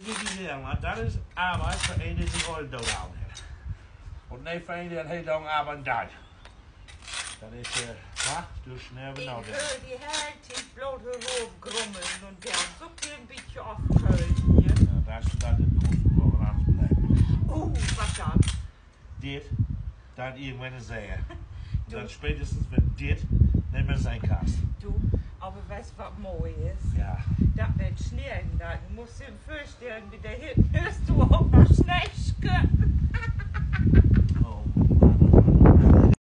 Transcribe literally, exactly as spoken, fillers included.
Lieve Heren, dat is Arbeit för een, de sien Olldag doot hett. Un nich för een, de en heel Dag arbeiden deit. Dat is, äh, ha, du snel Ik genau. Höör di heel Tiet bloot rümgrummeln un denn so 'n bietje afköhlen hier. Ja, dat is dat, dat grote Programm blifft. Oh, wat denn? Dit, dat irgendwann is er. Du. Dat spätestens, wenn dit nich mehr sehn kannst. Du, aver weetst, wat moi is? Ja. Dat mit Snee, dat musst du di vörstellen, bi de Hitt musst du ok noch Snee schöppen.